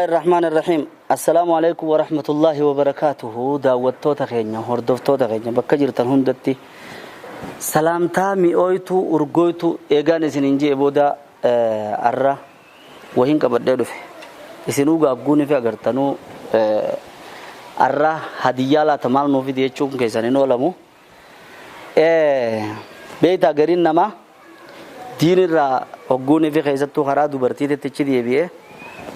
الرحمن الرحيم. السلام عليكم ورحمة الله وبركاته. Daawwattoota keenya, hordoftoota keenya, bakka jirtan hundatti salaamtaa mi'ooytu urgooytu eegaan isiniin jee booda, arra wahiin qabadhee dhufe. Isinuu gaagguunii fi agartanuu arra hadiyyaa laata maal nuu fide jechuun keessan hin oolamu. Beeytaa, gariin namaa diinirraa hogguunii fi keessattuu karaa dubartiititti achi deebi'ee,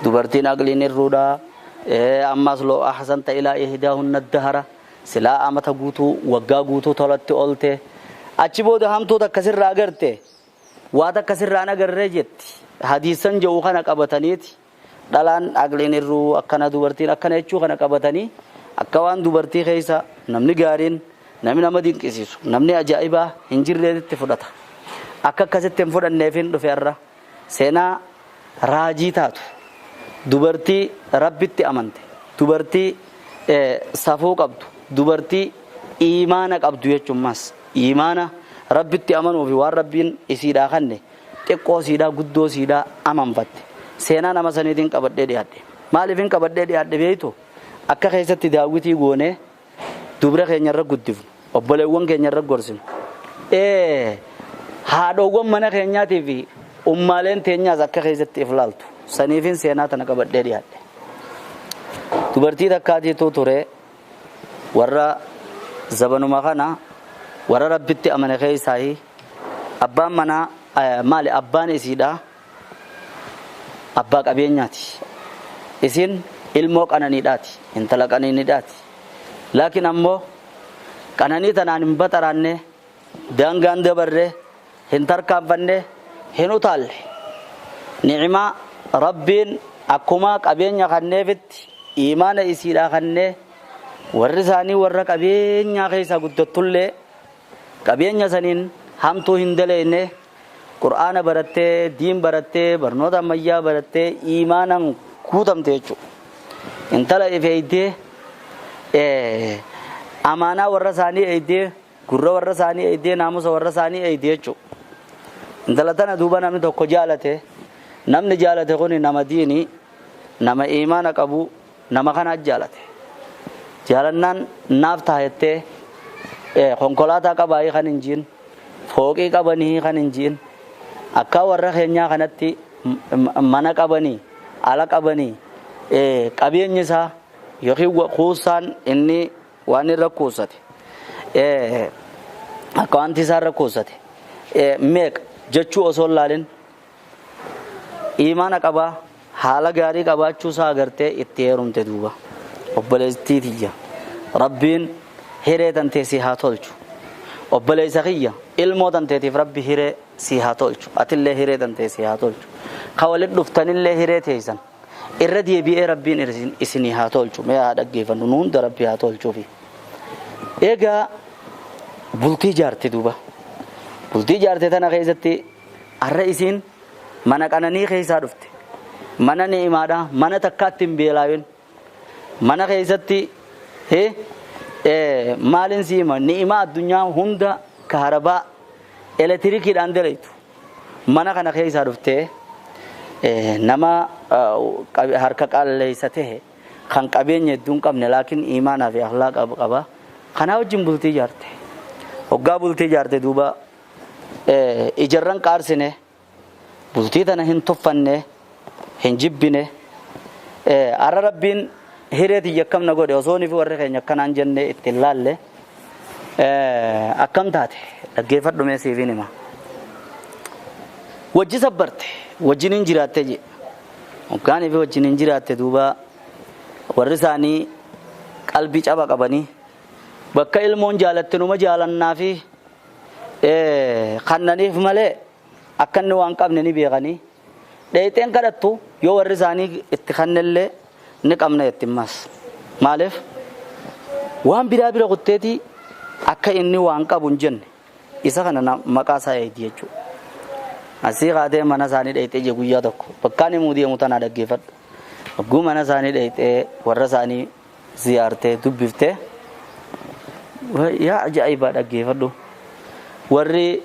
dubartiin aqliin irruudha, ammas لو أحسنت إلى إحداهن الدهر, silaa amata guutuu, waggaa guutuu tolatti oolte, achi booda hamtuu takkasirraa agarte, waa takkasirraa agarree jetti. Hadiisan jedhu kana qabataniiti, dhalaan aqliin irruu akkana, dubartiin akkana jechuu kana qabatanii, akka waan dubartii keessa namni gaariin, namni nama dinqisiisu, namni ajaa'ibaa hin jirreetitti fudhata. Akka akkasitti hin fudhanneefin dhufe. Irra seenaa raajii taatu, dubartii Rabbitti amante, dubartii safuu qabdu, dubartii iimaana qabdu jechuun, iimaana Rabbitti amanuu fi waan Rabbiin isiidhaa kanne, xiqqoo siidhaa guddoo siidhaa amanfatte, seenaa nama saniitiin qabadhee dhiyaadhe. Maaliifin qabadhee dhiyaadhe beeytu? Akka keessatti daawwitii goonee dubra keenya irra guddifnu, obboleewwan keenya irra gorsinu, haadhoowwan mana keenyaatii fi ummaaleen teenyaas akka keessatti if laaltu saniifin seenaa tana qabadhee dhiyaadhe. Dubartii takkaatiitu ture, warra zabanuma kana, warra Rabbitti amane keessaahi. Abbaan manaa maali, abbaan isiidha abbaa qabeenyaati. Isin ilmoo qananiidhaati, intala qananiidhaati. Laakiin ammoo qananii tanaan hin baxaraanne, daangaan dabarre, hin tarkaanfanne, hin utaalle. Ni'imaa Rabbiin akkuma qabeenya kanneefitti imaana isiidhaa kannee, warri isaanii warra qabeenyaa keessaa guddattullee, qabeenya saniin hamtuu hin daleenne. Qur'aana barattee, diin barattee, barnoota ammayyaa barattee, iimaanan guutamte jechuudha. Intala ifeeydee, amaanaa warra isaanii eeydee, gurra warra isaanii eeydee, naamusa warra isaanii eeydee jechuudha. Intala tana duuba namni tokko jaalate. Namni jaalate kun nama diinii, nama imaana qabu, nama kana jaalate. Jaalannaan naaf taayettee, konkolaataa qabaayii kan hin jiin, fooqii qabanii kan hin jiin, akka warra keenyaa kanatti mana qabanii, ala qabanii, qabeenyi isaa yookiin kuusaan inni waan irra kuusate, akka wanti isaa irra kuusate meeqa jechuu osoo hin laalin, imaana qabaa, haala gaarii qabaachuu isaa agartee itti heerumte. Duuba obboleettii tiyya, Rabbiin hiree tantee si haa tolchu. Obboleessa kiyya, ilmoo tanteetiif Rabbi hiree si haa tolchu. Atillee hiree tantee si haa tolchu. Ka walit dhuftanillee hiree teessan irra deebi'ee Rabbiin isinii haa tolchu. Mee haa dhaggeeffannu, nu hunda Rabbi haa tolchuufi. Egaa bultii jaarte. Duuba bultii jaarte tana keessatti har'a isiin mana qananii keessaa dhufte, mana ni'imaadha, mana takkaatti hin beelaawin, mana keessatti maalin siima, ni'imaa addunyaa hunda, kaharabaa elektirikiidhaan dalaytu mana kana keessaa dhuftee, nama harka qalleessa tahe, kan qabeenya hedduu hin qabne, laakiin imaanaa fi akhlaaqa qaba kanaa wajjin bultii ijaarte. Hoggaa bultii ijaarte, duuba ijarran qaarsine, bultii tana hin tuffanne, hin jibbine. Har'a Rabbiin hiree tiyya akkam na godhe osoo fi warri keenya akkanaan jenne ittiin laalle akkam taate dhaggeeffadhu, mee siifin hima. Wajji sabbarte, wajjin hin jiraatte je. Hoggaanii fi wajjin hin jiraatte, duuba warri isaanii qalbii caba qabanii, bakka ilmoon jaalatte numa jaalannaa fi kannaniif malee akka inni waan qabne ni beekanii. Dheeyxeen kadhattu, yoo warri isaanii itti kannellee ni qabna jetti. Ammas maaliif waan biraa bira kutteetii akka inni waan qabu hin jenne, isa kana maqaa isaa eegdi jechuudha. Asii kaatee mana isaanii dheeyxee je. Guyyaa tokko bakkaan himuu deemu tanaa dhaggeeffadhu. Hogguu mana isaanii dheeyxee, warra isaanii ziyaartee dubbiftee, yaa ajaa'ibaa, dhaggeeffadhu. Warri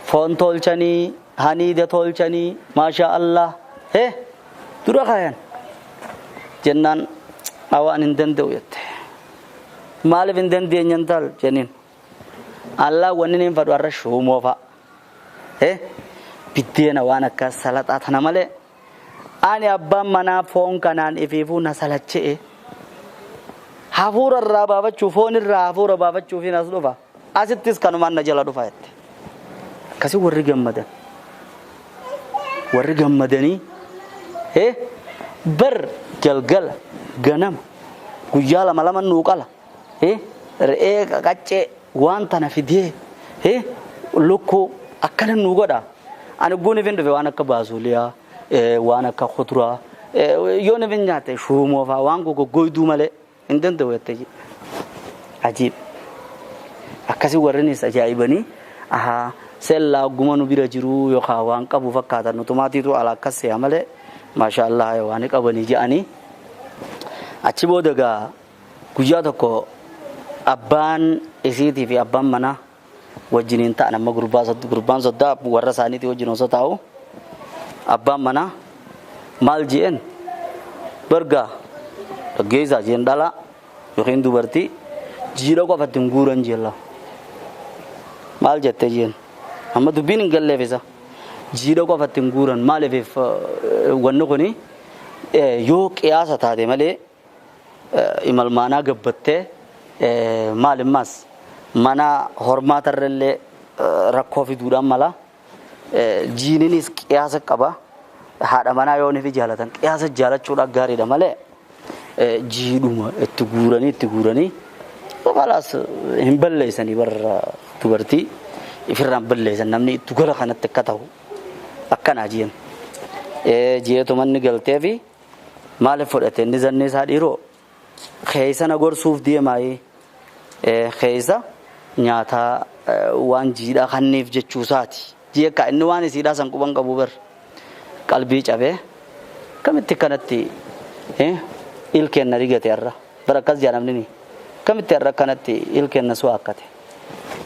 foon tolchanii, haniida tolchanii, maashaa Allah, hee dura kaayan. Jennaan awaan hin danda'u jette. Maaliif hin dandeenye intal jenniin. Allaa wanni niin fadhu har'a shuumoo fa'a. Biddeena waan akka salaxaa tana malee ani abbaan manaa foon kanaan ifiifuu na salache'e. Hafuura irraa baafachuu foon irraa hafuura baafachuufiin as dhufa. Asittis kanumaan na jala dhufa jette. Akkasii warri gammadan. Warri gammadanii bar galgala ganama guyyaa lama lama nuu qala re'ee qaccee waan tana fidee lukkuu akkana nuu godha. Ani guun ifin dhufe waan akka baasuuliyaa waan akka kuduraa yoo nifin nyaate shuumoo fa'aa waan goggoyduu malee hin danda'u jettee. Ajiib. Akkasii warrinis ajaa'ibanii ahaa seellaa ogguma nu bira jiruu yookaan waan qabu fakkaatan nutumaatiitu ala akkas se'a malee maasha Allah waan qabanii je'anii. Achi booda gaa guyyaa tokko abbaan isiitii fi abbaan manaa wajjiniin ta'an amma gurbaan soddaa warra isaaniitii wajjin osoo taa'u abbaan manaa maal je'een bargaa dhaggeessaa jeen dhalaa yookiin dubartii jiidha qofatti hin guuran jeella. Maal jettee jeen amma dubbiin hin galleef isa jiidha qofatti hin guuran maaliif wanni kuni yoo qiyaasa taate malee imalmaanaa gabbattee maal immaas mana hormaatarrallee rakkoo fiduudhaan mala jiininis qiyaasa qaba haadha manaa yoo nifi jaalatan qiyaasa jaalachuudhaan gaariidha malee jiidhuma itti guuranii khalaas hin balleessanii warra dubartii ifirraan balleessan namni itti gola kanatti akka ta'u akkanaa jeen. Ji'eetu manni galtee fi maaliif fudhate inni zanni isaa dhiiroo keessa na gorsuuf deemaayee keessa nyaataa waan jiidhaa kanniif jechuusaati. Ji'e ka inni waan isiidhaa san quban qabu bar qalbii cabee kamitti kanatti ilkeen na rigate har'a bara akkas jaa namni ni kamitti har'a akkanatti ilkeen na su'a akkate.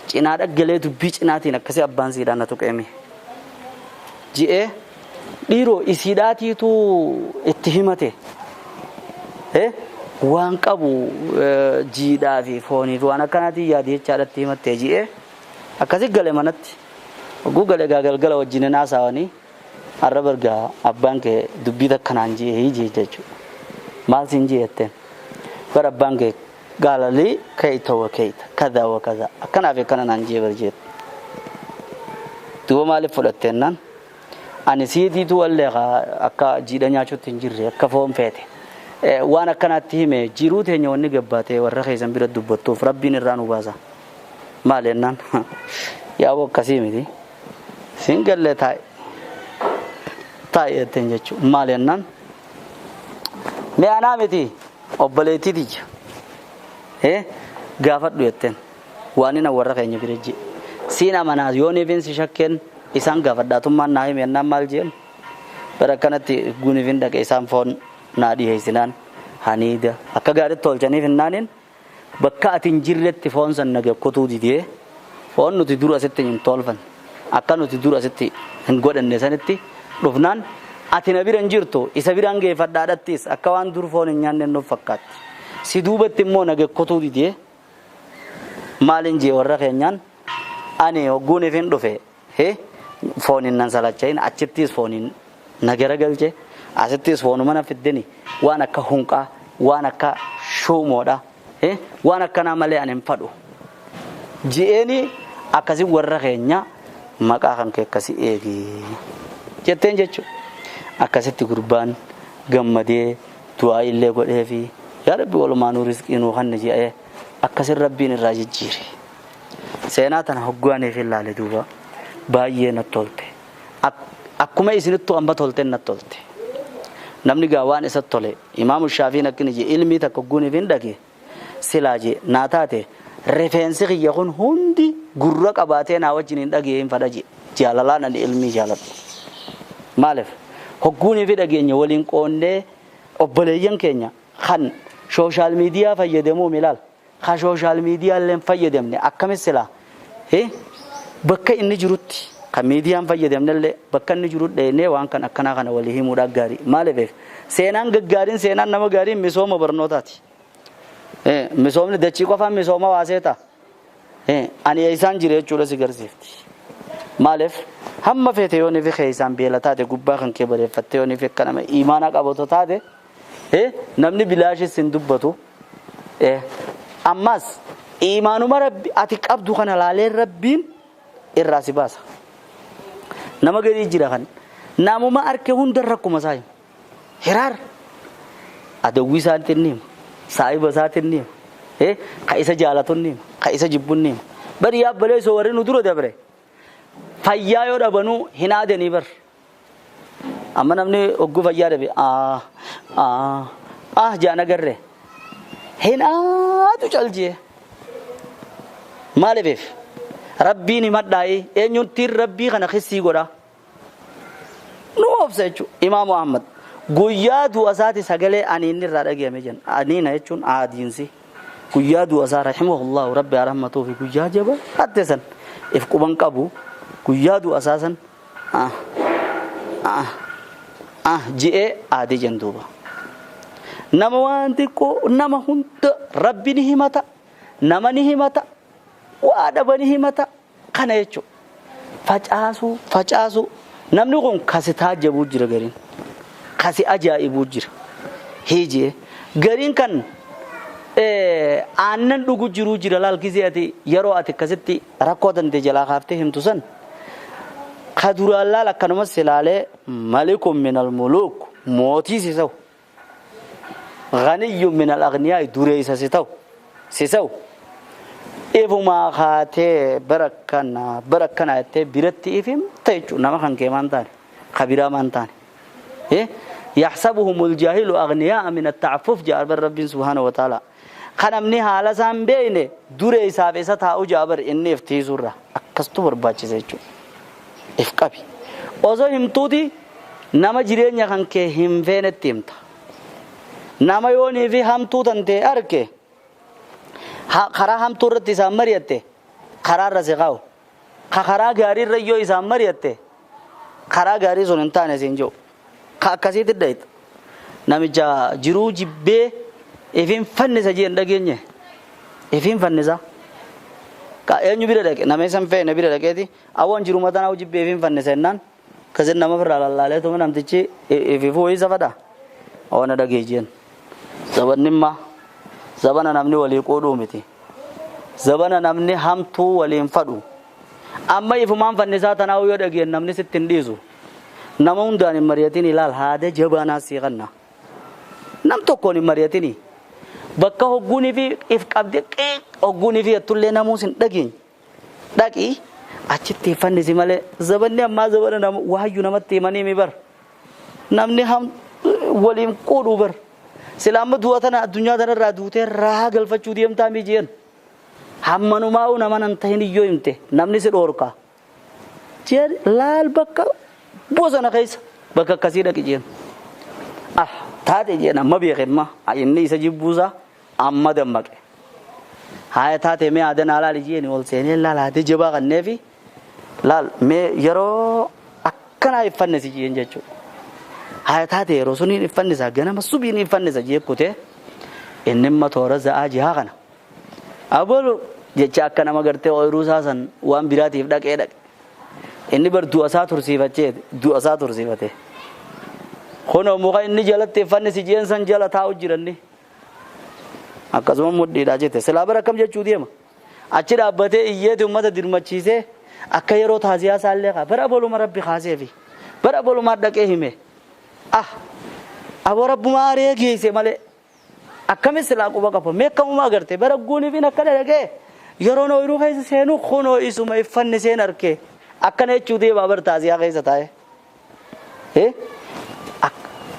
Cinaa dhaggalee dubbii cinaatiin akkasii abbaan siidhaa na tuqeemi. Ji'ee dhiiroo isiidhaatiitu itti himate. Waan qabu jiidhaa fi foonii fi waan akkanaatiin yaade jechaadhatti himatte ji'ee akkasii gale manatti. Oguu gale gaa galgala wajjin hin haasawanii har'a bargaa abbaan kee dubbii takkanaan ji'ee jee jechuudha. Maal siin ji'e jetteen? Bara abbaan kee gaalalii keeyta wa keeyta kadaa wa kadaa akkanaa fi akkana naan ji'e bar jeetu. Duuba maaliif fudhatteennaan? Ani siitiitu wallee akka jiidha nyaachuutti hin jirre akka foon feete. Waan akkanaatti hime jiruu teenya wanni gabbaatee warra keessan bira dubbattuuf rabbiin irraa nu baasa. Maal jennaan? Yaaboo akkasii miti. Siin gallee taa'e. Taa'e jetteen jechuudha. Maal jennaan? Mee anaa miti obboleettii tiyya. Gaafadhu jetteen. Waan inni warra keenya bira ji'e. Siin amanaa yoo niifin si shakkeen isaan gaafadhaatummaan naa hime jennaan maal jeen? Bara akkanatti guunifin dhaqe isaan foon naa dhiheessinaan haniida akka gaariitti tolchaniif hinnaaniin bakka ati hin jirretti foon san na gakkotuu didee foon nuti dur asitti hin tolfanne akka nuti dur asitti hin godhanne sanitti dhufnaan ati na bira hin jirtu isa biraan geeffadhaadhattis akka waan dur foon hin nyaanne nuuf fakkaatti. Si duubatti immoo na gakkotuu didee maalin jee warra keenyaan ani hogguuniif hin dhufe fooniin nan salachayin achittis fooniin na garagalche asittis foonuma na fiddeni waan akka hunqaa waan akka shuumoodha waan akkanaa malee ani hin fadhu. Ji'eeni akkasii warra keenya maqaa kan kee akkasii eegi jetteen jechuudha. Akkasitti gurbaan gammadee du'aa illee godhee fi yaa rabbi walumaanuu rizqii nuu kanni jedhee akkasin rabbiin irraa jijjiire. Seenaa tana hoggaaniif ilaale duuba baay'ee natti tolte. Akkuma isinittu amma tolteen natti tolte. Namni gaa waan isatti tole Imaamu Shaafiin akkini je ilmii takka hogguuniif hin dhage silaa je naa taate rifeensi kiyya kun hundi gurra qabaatee naa wajjin hin dhagee hin fadha je jaalalaan ani ilmii jaaladhu. Maaliif hogguunii fi dhageenya waliin qoonnee obboleeyyan keenya kan sooshaal miidiyaa fayyadamuu milaal kan sooshaal miidiyaa illee fayyadamne akkamis silaa bakka inni jirutti Kan miidiyaan fayyadamnellee bakka inni jiru dheenee waan kan akkanaa kana walii himuudhaan gaarii. Maaliif seenaan gaggaariin seenaan nama gaariin misooma barnootaati. Misoomni dachii qofaan misooma waaseeta. Ani isaan jira jechuudha si garsiifti. Maaliif hamma feete yoo nifi keessaan beela taate gubbaa kan kee bareeffatte yoo nifi akka nama imaana qabatu taate namni bilaashis hin dubbatu. Ammas imaanuma rabbi ati qabdu kana laalee rabbiin irraa si baasa. Nama gadi jira kan namuma arke hunda rakkuma isaa himu. Hiraar adawwii isaatti ni hima, saahiba isaatti ni hima, ka isa jaalatu ni hima, ka isa jibbu ni hima. Bari yaabbalee soo warri nu dura dabre fayyaa yoo dhabanuu hin aadanii bar. Amma namni hogguu fayyaa dhabe jaan agarre hin aadu caljee. Maaliif rabbiin himadhaa'ee eenyutti rabbii kana kissii godha. Nu obsa jechuudha. Imaamu Ahmad guyyaa du'a isaati sagalee aniin irraa dhagahame jenna. Aniina jechuun aadiinsi. Guyyaa du'a isaa rahimahullahu rabbi rahmatuu fi guyyaa jaba hatte san if quban qabu guyyaa du'a isaa san ji'ee aadii jenna duuba. Nama waan xiqqoo nama hunda rabbi ni himata nama ni himata waa dhaba ni himata kana jechuudha. Facaasuu facaasuu namni kun kasi taajjabuu jira gariin kasi ajaa'ibuu jira hiijee gariin kan aannan dhugu jiruu jira laal gisee ati yeroo ati akkasitti rakkoo dandee jalaa kaaftee himtu san ka duraan laal akkanumas ilaalee malikun minal muluuk mootii si ta'u ganiyyun minal aghniyaa dureessa si ta'u si ta'u ifumaa kaatee bara akkana jettee biratti ifimta jechuudha nama kan kee maan taane ka biraa maan taane. يحسبهم الجاهل أغنياء من التعفف جاء رب سبحانه وتعالى. خنمني حالة سام بينه دور إسحاب إسحاب أجابر إني افتي سورة أكستو برباچ سيچو إفقابي أزو همتودي نما جرين يخن كه هم فين تيمتا نما يوني في هم توتنته أركه خرا هم تورت إسحاب مريته خرا رزقاو خرا غاري ريو إسحاب مريته خرا غاري سننتانه سينجو akkasiitti dhayita namicha jiruu jibbee ifiin fannisa jeen dhageenye ifiin fannisa ka eenyu bira dhaqe nama isan feene bira dhaqeeti awwan jiru mataan hawwa jibbee ifiin fannisa jennaan kasin nama firraa lallaalee tuma namtichi ififuu isa fadha awwana dhagee jeen zabannimma zabana namni walii qoodhuu miti zabana namni hamtuu waliin fadhu amma ifumaan fannisaa tanaa yoo dhageen namni sitti hin dhiisu. Nama hundaan hin mari'atin ilaal haada jabaanaa sii kanna. Nam tokkoon hin mari'atini. Bakka hogguunii fi if qabdee qeeq hogguunii fi ettullee namuus hin dhageenye. Dhaqii achitti fannisi malee zabanni ammaa zabana nama waayyuu namatti himanii mi bar. Namni ham waliin qoodhuu bar. Sila amma du'a tana addunyaa tanarraa duutee raa galfachuu deemtaa mi jeen. Hammanumaa'uu nama nan tahin iyyoo himte namni si dhoorka. Jeen laal bakka bosona keessa bakka akkasii dhaqi jeen. Taate jeen amma beekemma inni isa jibbuusaa amma dammaqe. Haaya taate mee aadan alaali jeen ol seenee laal haadee jabaa kanneefi laal mee yeroo akkanaa iffannisi jeen jechuudha. Haaya taate yeroo suniin iffannisa ganama subiin iffannisa jee kutee inni imma toora za'aa jihaa kana. Abolu jecha akka nama gartee ooyiruu isaa san waan biraatiif dhaqee dhaqe. Inni bar du'a isaa tursiifachee du'a isaa tursiifate. Kunoo muka inni jalatti fannisi jeen san jala taa'u jiranni. Akkasuma mudhiidhaa jette. Silaa bara akkam jechuu deema. Achi dhaabbatee iyyeeti uummata dirmachiisee akka yeroo taaziyaa isaallee kaa bara boluma rabbi kaaseefi bara bolumaa dhaqee hime. Aboo rabbumaa aree geesse malee akkamis silaa quba qaba meeqamumaa agarte bara guuniif akka dhaqee yeroon ooyiruu keessa seenuu kunoo isuma iffanni seen arke. Akkana jechuu deemaa bar taaziyaa keessa taa'e.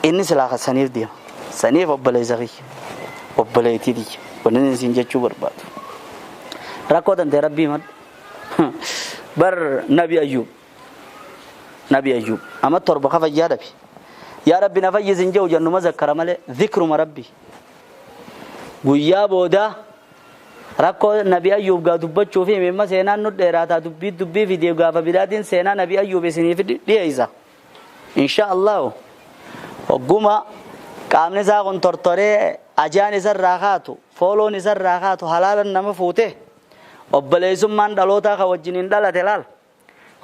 Inni silaa saniif deema. Saniif obboleessa kiyya. Obboleettii tiyya. Wanni isin jechuu barbaadu. Rakkoo tantee rabbii maddu. Bar Nabi Ayyuub. Nabi Ayyuub. Amma torba ka fayyaa dhabe. Yaa Rabbi na fayyisin jedhu jennuma zakkara malee zikruma Rabbi. Guyyaa boodaa Rakkoo Nabi Ayyuub gaa dubbachuu fi mimma seenaan nu dheeraataa dubbii dubbii fidee gaafa biraatiin seenaa Nabi Ayyuub isiniif dhiyeessa. Insha Allahu hogguma qaamni isaa kun tortoree ajaan isarraa kaatu, fooloon isarraa kaatu, halaalan nama fuute, obboleessummaan dhalootaa ka wajjiniin dhalate laal,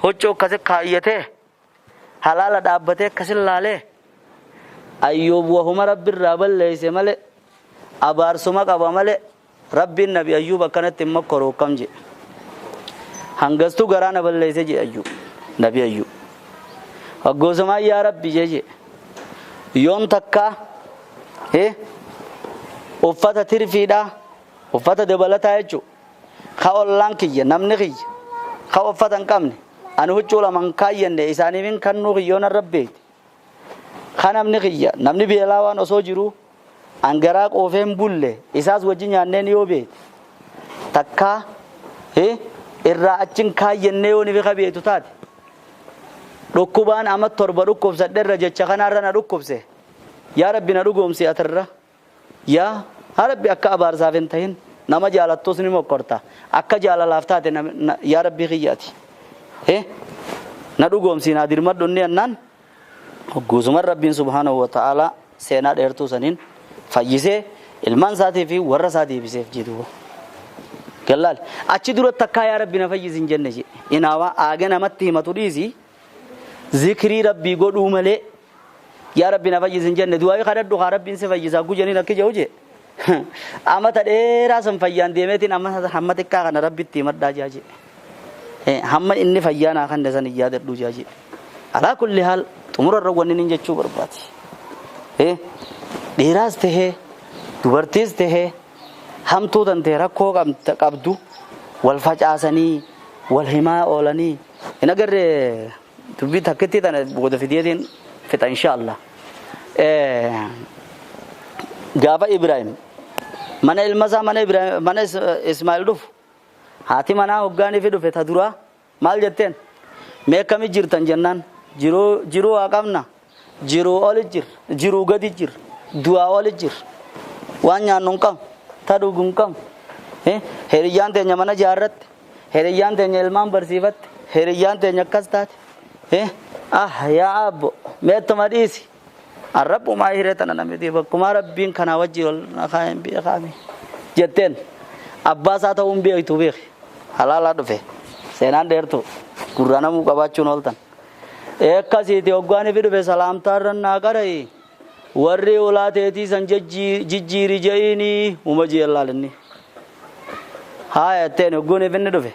huccuu akkasi kaayyatee halaala dhaabbatee akkasin laalee, Ayyuub wahuma Rabbirraa balleeyse malee, abaarsuma qaba malee, Rabbiin Nabi Ayyuub akkanatti hin mokkoru akkam jedhe. Hangastuu garaa na balleeyse jedhe Ayyuub, Nabi Ayyuub. Hoggoosumaan yaa Rabbi jee yoom takkaa uffata tirfiidhaa, uffata dabalataa jechuudha, ka ollaan kiyya, namni kiyya ka uffata hin qabne, ani huccuu lama hin kaayyanne isaaniif hin kannuu kiyyoon irra beekte, ka namni kiyya, namni beelaa waan osoo jiruu an garaa qoofee hin bulle isaas wajji nyaanneen yoo beekte, takkaa irraa achin kaayyannee yoo nifi ka beektu taate, dhukkubaan ama 7 dhukkubsadhe irra jecha kanaarra na dhukkubse, yaa Rabbi na dhugoomsi atirra, yaa Rabbi akka abaarsaaf hin tahin, nama jaalattus ni mokkorta, akka jaalalaaf taate yaa Rabbi kiyyaati na dhugoomsi, naa dirmadhu inni annaan, hogguusuman Rabbiin subhaanahu wa ta'aalaa seenaa dheertuu saniin fayyisee ilmaan isaatii fi warra isaa deebiseef jedhu. Gallaal achi dura takkaa yaa Rabbi na fayyisi hin jenne jedhe. Inaawaa aaga namatti himatu dhiisi, zikrii Rabbii godhuu malee yaa Rabbi na fayyisi hin jenne. Du'aa kadhadhu haa Rabbiin si fayyisaa gujaniin akki jedhu jedhe. Amata dheeraa san fayyaan deemeetiin amma hamma xiqqaa kana Rabbitti himadhaa jaa jedhe. Hamma inni fayyaa naa kanne san hin yaadadhu jaa jedhe. Alaa kulli haal, xumura irra wanni inni jechuu barbaade, dhiiraas tahee dubartiis tahee, hamtuu tan ta'e rakkoo qabdu wal facaasanii wal himaa oolanii hin agarree. Dubbii takkittii tana booda fideetiin fixa insha Allah. Gaafa Ibraahim mana ilma isaa, mana Ibraahim, mana Ismaa'il dhufu, haati manaa hoggaanii fi dhufe ta duraa maal jetteen? Mee akkami jirtan jennaan, jiruu jiruu haa qabna, jiruu oli jir, jiruu gadi jir, du'aa oli jir, waan nyaannu hin qabnu, ta dhugu hin qabnu, hiriyyaan teenya mana jaarratte, hiriyyaan teenya ilmaan barsiifatte, hiriyyaan teenya akkas taate, ah yaa abbo, meettuma dhiisi, arrabbumaa hiree tana namni bakkumaa Rabbiin kanaa wajji ol kaa'een beekaame jetteen. Abbaa isaa ta'uun beektu beeki halaalaa dhufe. Seenaan dheertu gurraa namuu qabaachuun ooltan. Akkasiiti hoggaan ifi dhufe salaamtaarran naa qara'i, warri ulaa teetii san jijjiiri je'iini uma jeen laalinni. Haaya jetteen. Hogguun ifinni dhufe,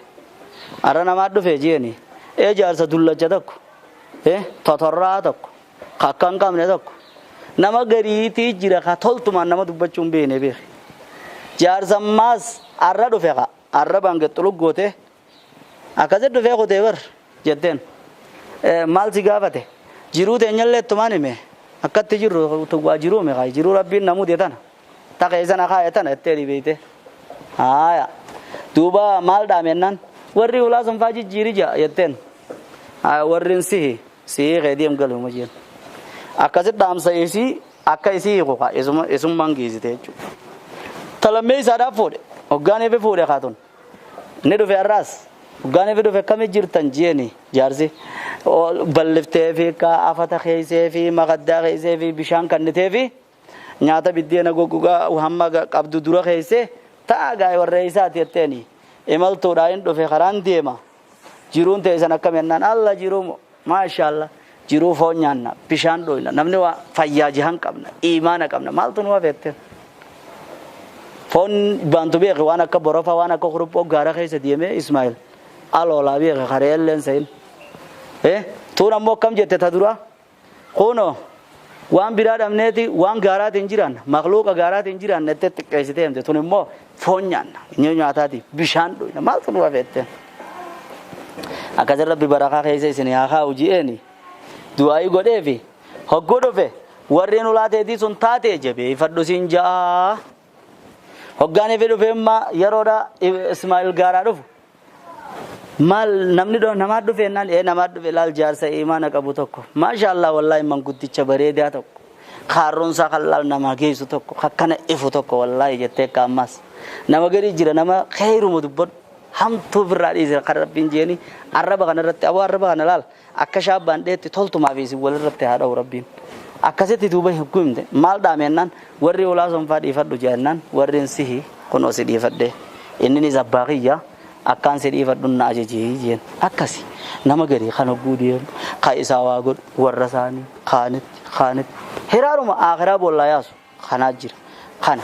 arra namaa dhufe jeeni, ee jaarsa dullacha tokko, totorraa tokko, ka akka hin qabne tokko, nama gariitii jira ka toltumaan nama dubbachuu hin beekne beeki. Jaarsammaas arra dhufe ka arrabaan gexxulu goote akkasi dhufee kutee bar jetteen. Maal si gaafate? Jiruu teenyallee ittumaan hime, akkatti jirru waa jiruu hime, kaa jiruu Rabbiin na mude tana ta keessa na kaa'e tana jettee dhibeeyte. Haaya, duuba maal dhaamennaan, warri ulaa sun faa jijjiiri ja'a jetteen. Haaya, warrin sihi sihii kee deem galuma jeen. Akkasi dhaamsa isii akka isii hiiku kaa isummaan geessite jechuudha. Talammee isaadhaaf fuudhe, hoggaan eefi fuudhe kaatun. Inni dhufe har'aas, hoggaan eefi dhufe, akkami jirtan jeeni. Jaarsi balliftee fi ka afata keessee fi makaddaa keessee fi bishaan kannitee fi nyaata biddeena goggogaa hamma qabdu dura keessee ta'a gaa'e warra isaati jetteeni. Imaltuudhaa hin dhufe, karaan deema. Jiruun teessan akkam jennaan, alla jiruu maashaallah, jiruu foon nyaanna, bishaan dhuyna, namni waa fayyaa jihan qabna, imaana qabna, maaltu nu hafe jetteen. Foon baantu beeki, waan akka borofa, waan akka kuruphoo gaara keessa deemee Ismaa'il aloolaa beeki kareelleen sayin. Tuun ammoo akkam jette ta duraa? Kunoo waan biraa dhabneeti waan gaaraatiin jiran, makluuqa gaaraatiin jiran jettee xiqqeessitee himte. Tun immoo foon nyaanna, nyaataati, bishaan dhuyna, maaltu nu hafe jetteen. Akkasin Rabbi barakaa keessa isin haa kaa'u je'eeni du'aayii godheefi. Hogguu dhufe, warreen ulaa teetii sun taate jabeeffadhu siin ja'a. Hoggaan ifi dhufe imma yeroodha Ismaa'il gaaraa dhufu. Maal namni namaa dhufe jennaan, ee namaa dhufe, laal jaarsa imaana qabu tokko. Maasha Allah, wallaahi manguddicha bareedaa tokko. Kaarroonsaa kan laal namaa geessu tokko akkana ifu tokko wallaahi jettee akka ammas nama garii jira nama kheyruuma dubbadhu hamtuu birraa dhiise kan rabbiin jeeni arraba kana irratti aboo arraba kana laal akka shaabbaan dheetti toltumaa fi isin walirratti haa dha'u rabbiin akkasitti duuba hin himte maal dhaamennaan warri ulaa sonfaa dhiifadhu jennaan warri sihi kunoo si dhiifadhe inninis abbaa kiyya akkaan si dhiifadhu na ajajee jeen akkasi nama garii kan hogguu deemu ka isaa waa godhu warra isaanii kaanitti kaanitti hiraaruma akhiraa boollaa yaasu kanaa jira kana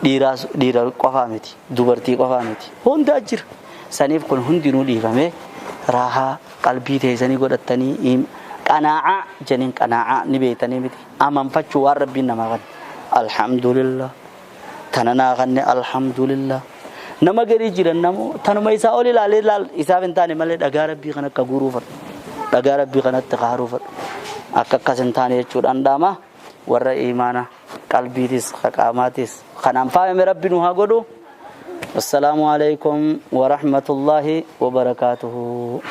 dhiiraas dhiira qofaa miti dubartii qofaa miti hundaa jira saniif kun hundinuu dhiifamee raahaa qalbii teessanii godhattanii qanaacaa jeniin qanaacaa ni beektanii miti amanfachuu waan rabbiin namaa kanne alhamdulillah tana naa kanne alhamdulillah nama garii jiran namoo tanuma isaa ol ilaalee laal isaaf hin taane malee dhagaa rabbii kan akka guuruu fadhu dhagaa rabbii kanatti kaaruu fadhu akka akkas hin taane jechuudhaan dhaama warra imaana qalbiitis qaamaatis kanaan faayame rabbi nu haa godhu. Assalaamu alaikum wa rahmatullahi wa barakaatuhu.